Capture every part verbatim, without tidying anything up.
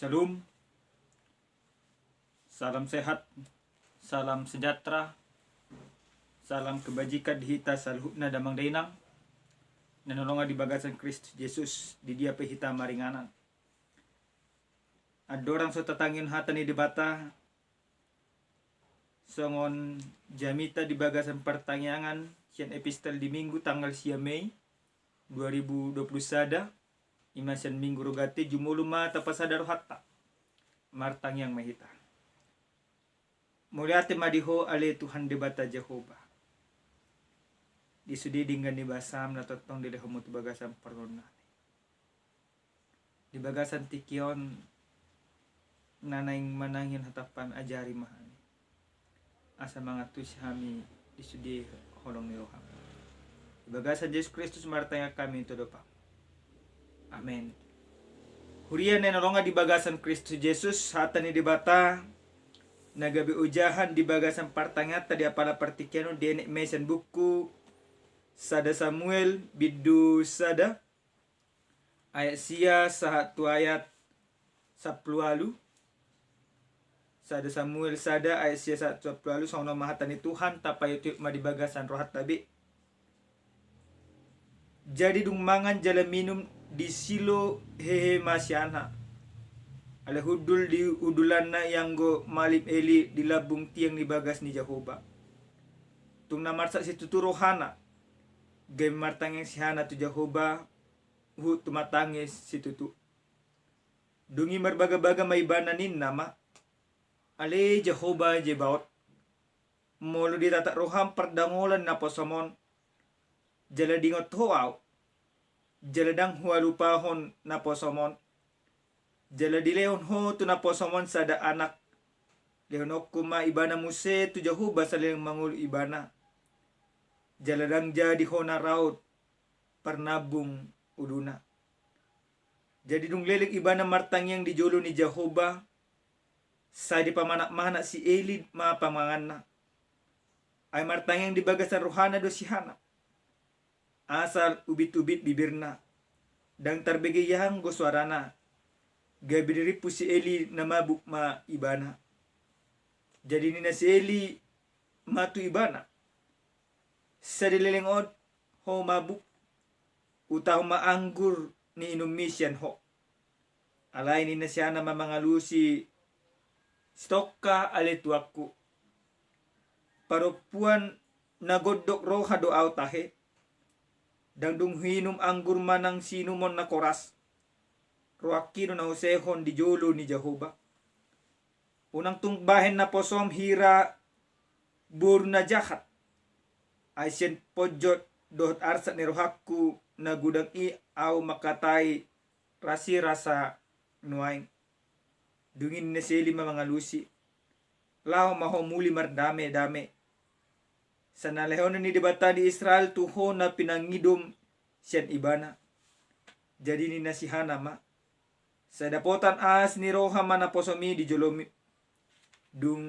Shalom. Salam sehat. Salam sejahtera. Salam kebajikan di hita saluhutna damang dainang na hinaholongan di bagasan Kristus Jesus, di dia pe hita maringanan. Andorang so tatangihon hata ni Debata, songon jamita di bagasan partangiangan sian epistel di Minggu tanggal sia Mei dua ribu dua puluh sada, ima sian Minggu Rogate, jumolo ma tapasada rohanta. Martangiang ma hita. Mauliate ma di Ho ale Tuhan Debata Jahowa, di sude denggan ni basaM na tongtong dilehonMu tu bagasan parngoluon nami. Di bagasan tingki on na naeng manangihon hataM, ajari ma hami asa mangantusi hami di sude holong ni rohaM. Di bagasan Jesus Kristus martangiang hami tu adopanMu. Amen. Huria na hinaholongan di bagasan Kristus Jesus, hata ni Debata na gabe ojahan di bagasan partangianganta di apala partingkian on dienet ma i sian buku sada Samuel bindu sada ayat sia sahat tu ayat sampulu ualu. Sada Samuel sada ayat sia sahat tu sampulu ualu, songon on ma hata ni Tuhan, tapaihutihut ma di bagasan rohanta be. Jadi dung mangan jala minum di Silo hehe ma siana, alai hundul di hundulanna i anggo malim Eli di lambung tiang ni bagas ni Jahowa. Tung na marsak situtu rohana, gabe martangiang siana tu Jahowa, huhut tumatangis situtu. Dung i marbagabaga ma ibana, ninna ma: Ale Jahowa Zebaot, molo ditatap rohaM pardangolan naposoM on, jala diingot Ho ahu, jala ndang hualupahon naposoM on, jala dilehon Ho tu naposoM on sada anak, lehononku ma ibana muse tu Jahowa saleleng mangolu ibana, jala ndang jadi hona raut parnambung uluna. Jadi dung leleng ibana martangiang di jolo ni Jahowa, sai dipamanatmanat si Eli ma pamanganna. Ai martangiang di bagasan rohana do siana, asal ubitubit bibirna, ndang tarbege ia anggo soarana, gabe dirimpu si Eli na mabuk ma ibana. Jadi ninna si Eli ma tu ibana: Sai dileleng on ho mabuk, utahon ma anggur ni inummi sian ho. Alai ninna siana ma mangalusi: Sitongka ale tuanku, parompuan na gondok roha do ahu tahe. Ndang dung huinum anggur manang siinumon na koras, rohangki do na husehon di jolo ni Jahowa. Unang tung bahen naposoM hira boru na jahat. Ai sian ponjot dohot arsak ni rohangku na godang i ahu mangkatai rasirasa nuaeng. Dung i ninna si Eli ma mangalusi: Laho ma ho muli mardamedame, sai na lehonon ni Debata ni Israel tu ho na pinangidom sian ibana. Jadi ninna siana ma: Sai dapotan asi ni roha ma naposoMi di jolomi. Dung,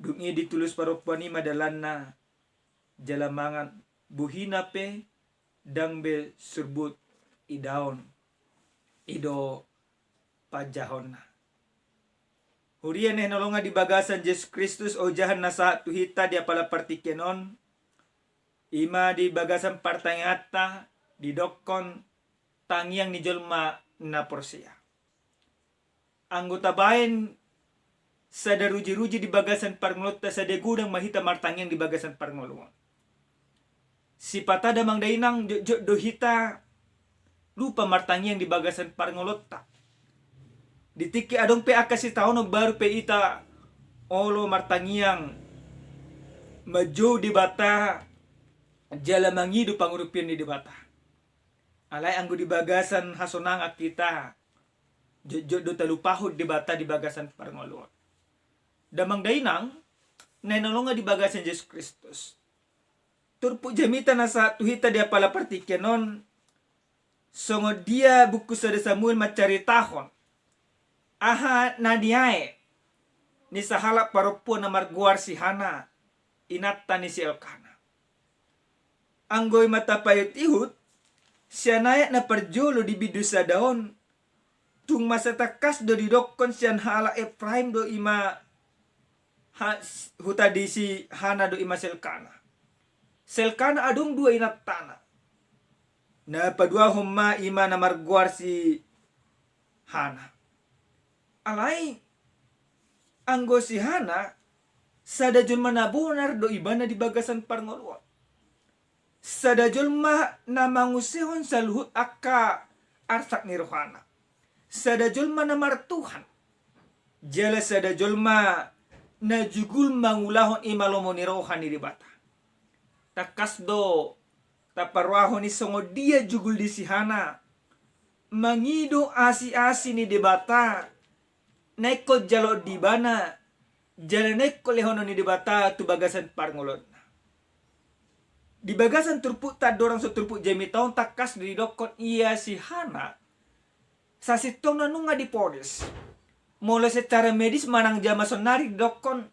dung i ditulus parompuan i ma dalanna jala mangan, bohina pe ndang be surbut idaon. I do panjahonna. Huria na hinaholongan di bagasan Jesus Kristus, ojahan na sahat tu hita di apala partingkian on, ima di bagasan partangianganta didokkon tangiang ni jolma na porsea. Anggo tabaen sada rujiruji di bagasan parngoluonta, sada godang ma hita martangiang di bagasan parngoluon. Sipata damang dainang, jotjot do hita lupa martangiang di bagasan parngoluonta. Di tingki adong pe angka sitaonon, baru pe hita olo martangiang manjou Debata jala mangido pangurupion ni Debata. Alai anggo di bagasan hasonangan hita, jotjot do talupahon Debata di bagasan parngoluon. Damang dainang na hinaholongan di bagasan Jesus Kristus, turpuk jamita na sahat tu hita di apala partingkian on, songon dia buku sada Samuel mancaritahon aha na niae ni sahalak parompuan na margoar si Hana, inanta ni si Elkana. Anggo i ma tapaihutihut sian ayat na parjolo di bindu sada on, Tung masa tangkas do didokkon sian halak Efraim do i ma ha-, huta di si Hana do i ma si Elkana. Si Elkana adong dua inantana. Na paduahon ma i ma na margoar si Hana. Alai anggo si Hana sada jolma na bonar do ibana di bagasan parngoluon. Sada jolma na mangusehon saluhut angka arsak ni rohana. Sada jolma na martuhan. Jala sada jolma na jugul mangulahon i ma lomo ni roha ni Debata. Tangkas do taparrohahon i songon dia jugul di si Hana mangido asi-asi ni Debata na ingkon jaloon di ibana, jala na ingkon lehonon ni Debata tu bagasan parngoluonna. Di bagasan turpukta andorang so turpuk jamita on tangkas do didokkon ia si Hana sasintongna nunga diponis. Molo secara medis manang jama sonari didokkon,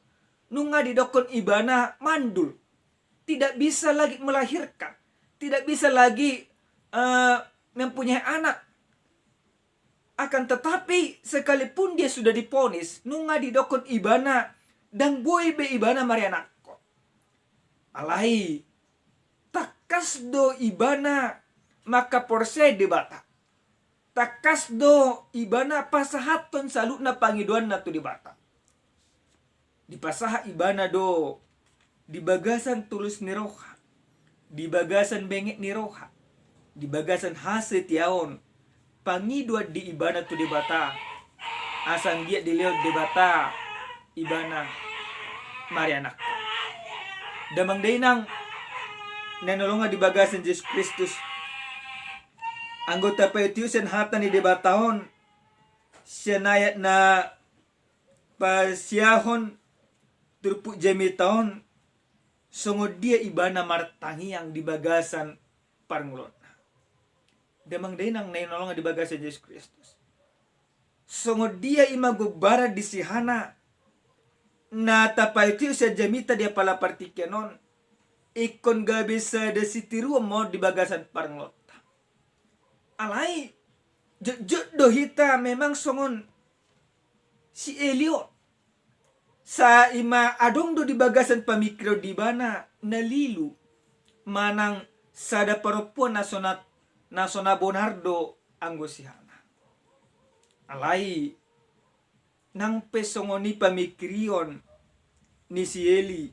nunga didokkon ibana mandul. Tidak bisa lagi melahirkan, tidak bisa lagi, eh, mempunyai anak. Akan tetapi, sekalipun dia sudah diponis, nunga didokkon ibana, ndang boi be ibana marianakkon. Alai, tangkas do ibana mangkaporseai Debata. Tangkas do ibana pasahathon saluhutna pangidoanna tu Debata. Dipasahat ibana do di bagasan tulus ni roha, di bagasan benget ni roha, di bagasan hasetiaon, pangidoan di ibana tu Debata, asa anggiat dilehon Debata ibana marianakkon. Damang dainang na hinaholongan di bagasan Jesus Kristus, anggo tapaihutihut sian hata ni Debata on, sian ayat na pasiahon turpuk jamita on, songon dia ibana martangiang di bagasan parngoluonna. Damang dainang na hinaholongan di bagasan Jesus Kristus, songon dia i ma gombaran di si Hana na tapaihutihut sian jamita di apala partingkian on, ingkon gabe sada sitiruon ma on di bagasan parngoluonta. Alai jotjot do hita memang songon si Eli on. Sai ma adong do di bagasan pamingkirion di ibana na lilu manang sada parompuan na so na, na so na bonar do anggo si Hana. Alai nang pe songon i pamingkirion ni si Eli,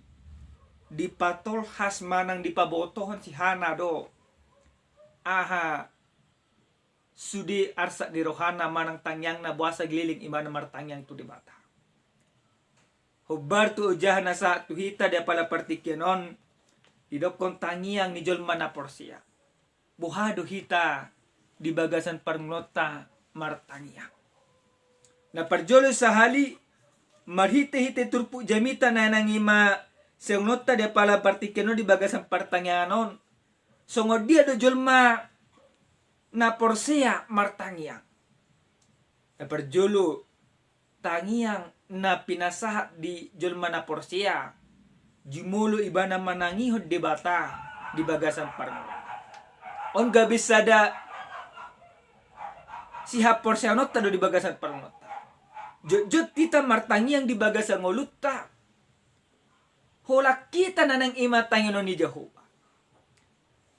dipatolhas manang dipabotohon si Hana do aha sude arsak ni rohana manang tangiangna, boasa geleleng ibana martangiang tu Debata. Hombar tu ojahan na sahat tu hita di apala partingkian on, didokkon tangiang ni jolma na porsea. Boha do hita di bagasan parngoluonta martangiang? Na parjolo sahali, marhitehite turpuk jamita na naeng i ma siangunonta di apala partingkian on di bagasan partangiangan on, songon dia do jolma na porsea martangiang? Na parjolo, tangiang na pinasahat di jolma na porsea, jumolo ibana manangihon Debata di bagasan parngoluon. On gabe sada sihaporseaononta do di bagasan parngoluonta. Jotjot hita martangiang di bagasan ngolunta, holan hita na naeng i ma tangiangon ni Jahowa.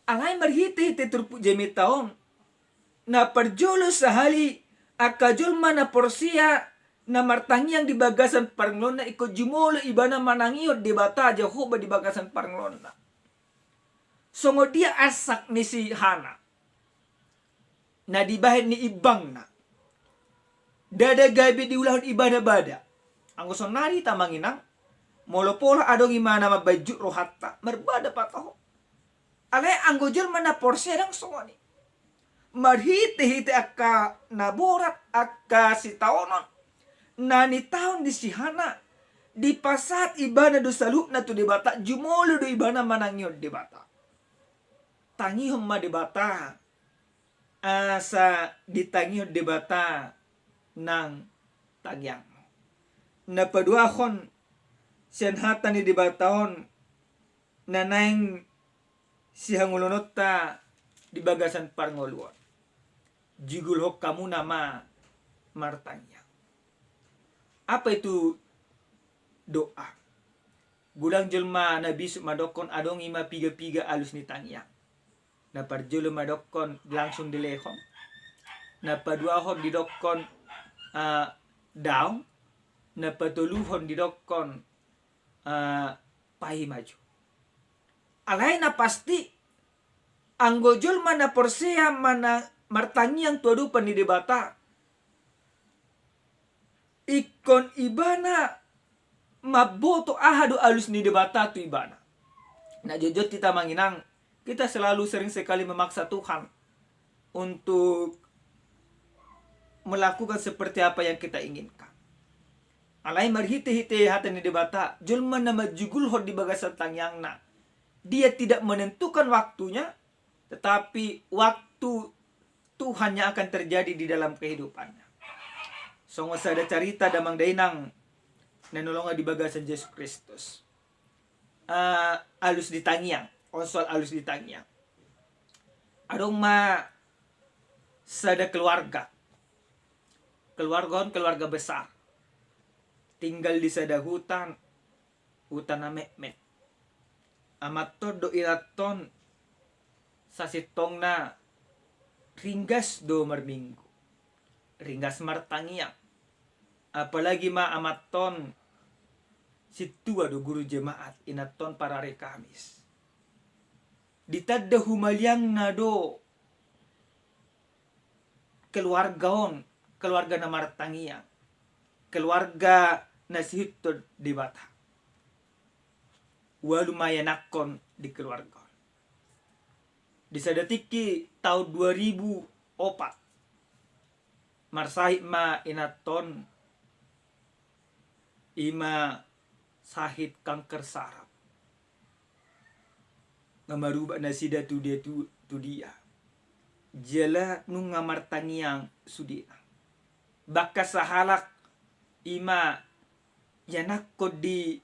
Alai marhitehite turpuk jamita on, na parjolo sahali angka jolma na porsea na martangiang di bagasan parngoluonna ingkon jumolo ibana manangihon Debata Jahowa di bagasan parngoluonna. Songon dia arsak ni si Hana na dibahen ni imbangna, ndada gabe diulahon ibana bada. Anggo sonari hita amang inang, molo pola adong i ma na mambahen jut rohanta, marbada pataho. Alai anggo jolma na porsea ndang songon i. Marhitehite angka na borat, angka sitaonon na nitaon ni si Hana, dipasahat ibana do saluhutna tu Debata, jumolo do ibana manangihon Debata. Tangihon ma Debata, asa ditangihon Debata nang tangiangmu. Na paduahon sian hata ni Debata on na naeng sihangoluononta di bagasan parngoluon. Jugulhon hamuna ma martangiang. Apa itu doa? Godang jolma na bisuk mandokkon adong i ma piga-piga alus ni tangiang. Na parjolo mandokkon langsung dilehon. Na paduahon didokkon, ah, daong. Na patoluhon didokkon, ah, paima jo. Alai na pasti, anggo jolma na porsea mana martangiang tu adopan ni Debata, ingkon ibana mamboto aha do alus ni Debata tu ibana. Na jotjot hita amang inang, kita selalu sering sekali memaksa Tuhan untuk melakukan seperti apa yang kita inginkan. Alai marhite-hite hata ni Debata, jolma na manjugulhon di bagasan tangiangna, dia tidak menentukan waktunya, tetapi waktu Tuhan yang akan terjadi di dalam kehidupannya. Songon sada carita damang dainang na nilolongna di bagasan Jesus Kristus. Ah, alus di tangiang, on soal alus di tangiang. Adong ma sada keluarga. Keluarga on keluarga besar. Tinggal di sada hutan, hutan na metmet. Amanton dohot inanton sasintongna ringgas do marminggu. Ringgas martangiang. Apalagi ma amanton sintua do guru jemaat, inanton parari Kamis. Ditanda humaliangna do keluarga on, keluarga na martangiang, keluarga na siihuthon Debata. Ualu ma ianakhon di keluarga on. Di sada tingki taon dua ribu opat, marsahit ma inanton i ma sahit kanker saraf. Nga marubak nasida tu dia tu, tu dia. Jala nunga martangiang sudena. Bahkan sahalak i ma ianakhon di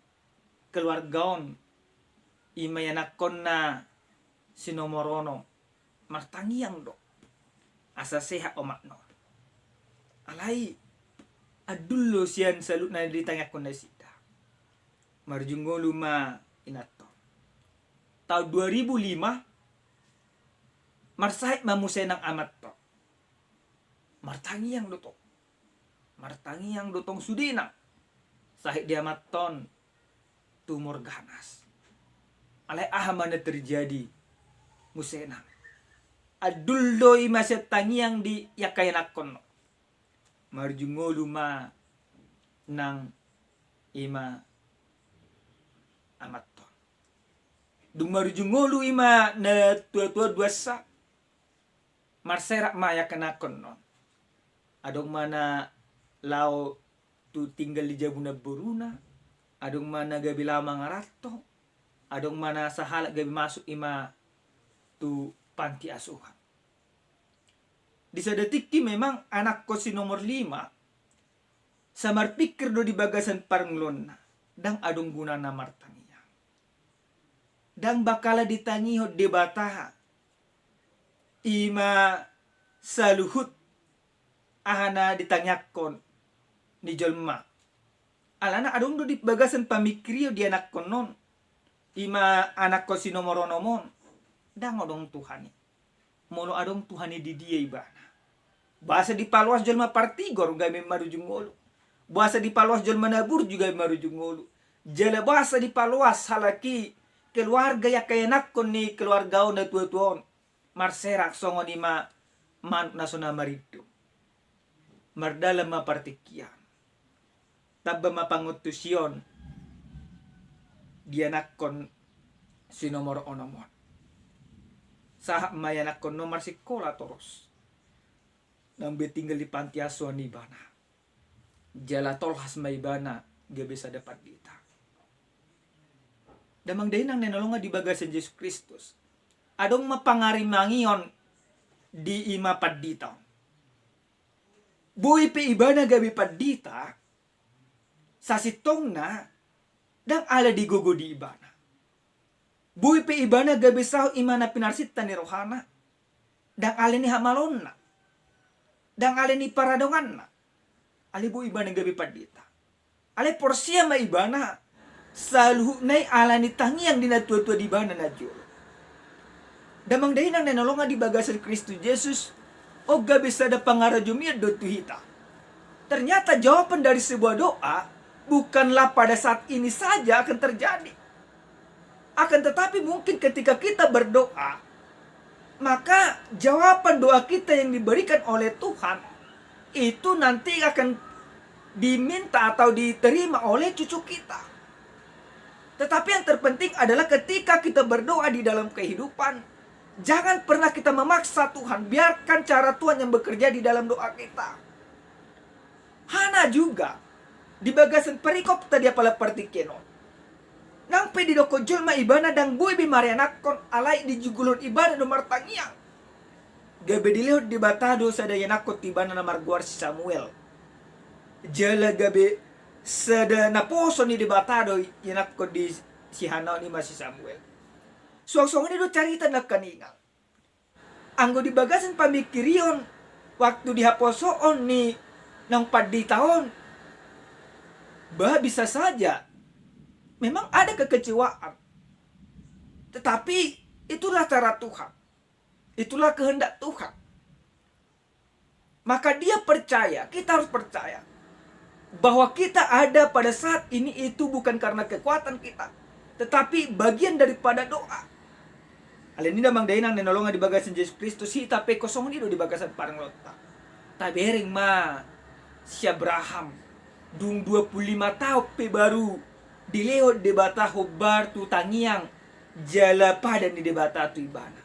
keluarga on, i ma ianakhonna si nomor onom, martangiang do asa sehat omakna on. Alai andul do sian saluhutna na ditangiangkon nasida. Marujung ngolu ma inanton. Taon dua ribu lima marsahit ma muse nang amanton. Martangiang do tong. Martangiang do tong sudena. Sahit di amanton tumor ganas. Alai aha ma na terjadi muse nang? Andul do i ma sian tangiang di angka ianakhon on. Marujung ngolu ma nang i ma amanton. Dung marujung ngolu i ma na tua-tua duansa, marserak ma angka ianakhon on. Adong ma na laho tu tinggal di jabu namboruna, adong ma na gabe laho mangaranto, adong ma na sahalak gabe masuk i ma tu panti asuhan. Di sada tingki memang anakhon si nomor lima, sai marpingkir do di bagasan parngoluonna, ndang adong gunana martangiang. Ndang bakala ditangihon Debata i ma saluhut aha na ditangiangkon ni jolma. Alana adong do di bagasan pamingkirion di anakhon on, i ma anakhon si nomor onom on, ndang adong Tuhan i. Molo adong Tuhan i, di dia ibana? Boasa dipaloas jolma partigor gabe marujung ngolu? Boasa dipaloas jolma na burju gabe marujung ngolu? Jala boasa dipaloas halak i, keluarga i, angka ianakhon ni keluarga on na tua-tua on, marserak songon i ma manuk na so na marindung? Mardalan ma partingkian. Tamba ma pangantusion di anakhon si nomor onom on. Sahat ma ianakhon on marsikola torus. Nang be tinggal di panti asuhan ibana. Jala tolhas ma ibana gabe sada pandita. Damang dainang na hinaholongan di bagasan Jesus Kristus, adong ma pangarimangion di i ma pandita on. Boi pe ibana gabe pandita, sasintongna ndang ala ni gogo ni ibana. Boi pe ibana gabe saut i ma na pinarsinta ni rohana, ndang ala ni hamaloonna, ndang ala ni paradonganna, Alai boi ibana gabe pandita. Alai porsea ma ibana, saluhutna i ala ni tangiang ni natuatua di ibana na jolo. Damang dainang na hinaholongan di bagasan Kristus Jesus, on gabe sada pangarajomion do tu hita. Ternyata jawaban dari sebuah doa bukanlah pada saat ini saja akan terjadi. Akan tetapi mungkin ketika kita berdoa, maka jawaban doa kita yang diberikan oleh Tuhan itu nanti akan diminta atau diterima oleh cucu kita. Tetapi yang terpenting adalah ketika kita berdoa di dalam kehidupan, jangan pernah kita memaksa Tuhan, biarkan cara Tuhan yang bekerja di dalam doa kita. Hana juga, di bagasan perikop tadi apala partingkian on. Nang pe didokkon jolma ibana ndang boi be marianakhon, alai dijugulhon ibana do martangiang. Gabe dilehon Debata do sada ianakhon tu ibana na margoar si Samuel. Jala gabe sada naposo ni Debata do ianakhon di si Hana on, i ma si Samuel. Suang songon i do carita nangkaningan. Anggo di bagasan pamingkirion waktu di haposoon ni naung pandita on, bah, bisa saja memang ada kekecewaan. Tetapi itulah cara Tuhan. Itulah kehendak Tuhan. Maka dia percaya, kita harus percaya bahwa kita ada pada saat ini itu bukan karena kekuatan kita, tetapi bagian daripada doa. Alani damang dainang na hinaholongan di bagasan Jesus Kristus, hita pe songon i do di bagasan parngoluonta. Tabereng ma si Abraham, dung dua puluh lima taon pe baru dilehon Debata hombar tu tangiang jala padan ni Debata tu ibana.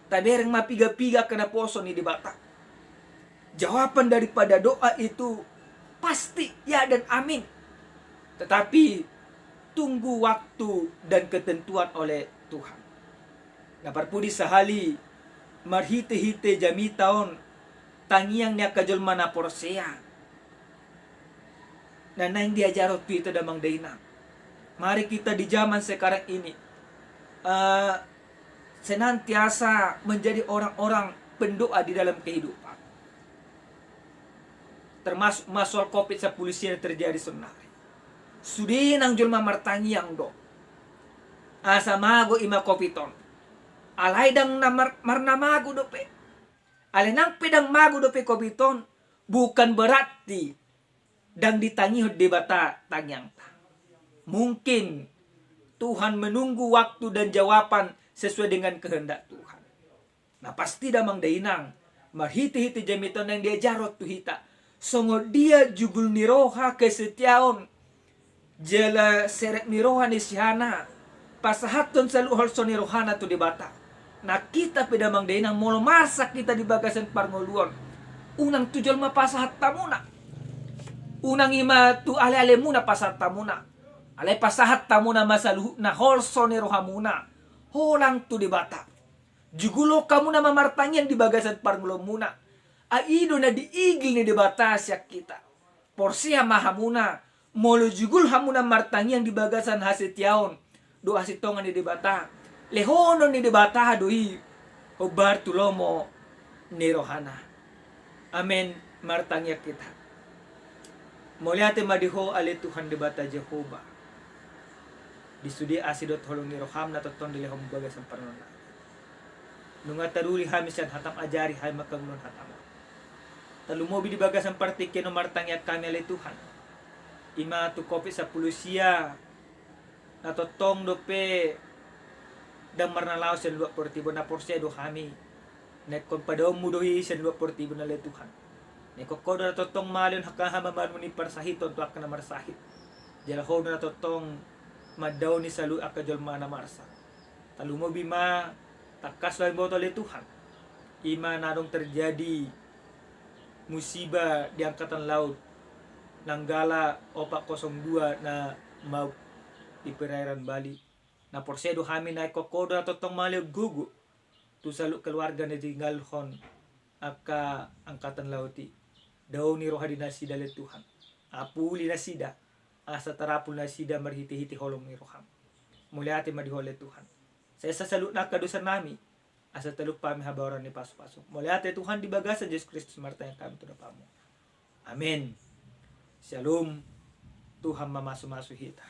Tabereng ma piga-piga angka naposo ni Debata. Jawaban daripada doa itu pasti ya dan amin. Tetapi tunggu waktu dan ketentuan oleh Tuhan. Na parpudi sahali, marhite-hite jamita on, tangiang ni angka jolma na porsea. Na naeng diajarhon tu hita damang dainang. Mari kita di zaman sekarang ini, eh, senantiasa menjadi orang-orang pendoa di dalam kehidupan. Termasuk ma soal covid sampulu sia na terjadi sonari. Sude nang jolma martangiang do asa mago i ma covid on. Alai ndang na mar-, marnamago dope. Alai nang pe ndang mago dope covid on, bukan berarti ndang ditangihon Debata tangiangta. Mungkin Tuhan menunggu waktu dan jawaban sesuai dengan kehendak Tuhan. Na pasti damang dainang, marhite-hite jamita on naeng diajarhon tu hita songon dia jugul ni roha, kesetiaon, jala serep ni roha ni si Hana pasahathon saluhut holso ni rohana tu Debata. Na hita pe damang dainang, molo marsak hita di bagasan parngoluon, unang tu jolma pasahat hamuna. Unang i ma tu alealemuna pasahat hamuna. Alai pasahat hamuna ma saluhutna holso ni rohamuna holang tu Debata. Jugulhon hamuna ma martangiang di bagasan parngoluonmuna. Ai i do na diigil ni Debata sian hita. Porsea ma hamuna, molo jugul hamuna martangiang di bagasan hasetiaon dohot hasintongan ni Debata, lehonon ni Debata do i hombar tu lomo ni rohana. Amen. Martangiang hita. Mauliate ma di Ho ale Tuhan Debata Jahowa, di sude asi dohot holong ni roham na tongtong dilehon bagasan parngoluon. Nunga taruli hami sian hatam, ajari hami mangkaholongi hatam. Tarlumobi di bagasan partingkian on martangiang hami ale Tuhan, i ma tu covid sampulu sia na tongtong dope ndang marnalaon sian luat portibi on, na porsea do hami na ingkon padaonmu do i sian luat portibi on ale Tuhan. Na ingkon Ho do na tongtong malehon angka hamaolon ni parsahiton tu angka na marsahit. Jala Ho do na tongtong mandaoni saluhut angka jolma na marsak. Tarlumobi ma tangkas do hami boto ale Tuhan, i ma na adong terjadi musiba di Angkatan Laut Nanggala opat kosong dua na maup di perairan Bali. Na porsea do hami na ingkon Ho do na tongtong malehon gogo tu saluhut keluarga na ditinggalhon angka Angkatan Laut i. Daoni roha di nasida ale Tuhan, apuli nasida, asa tarapul nasida marhitehite holong ni roham. Mauliate ma di Ho ale Tuhan. Sesa saluhut angka dosanami, asa talump hami habaoran ni pasupasu. Mauliate Tuhan, di bagasan Jesus Kristus martangiang hami tu adopanmu. Amen. Syalom. Tuhan mamasu-masu hita.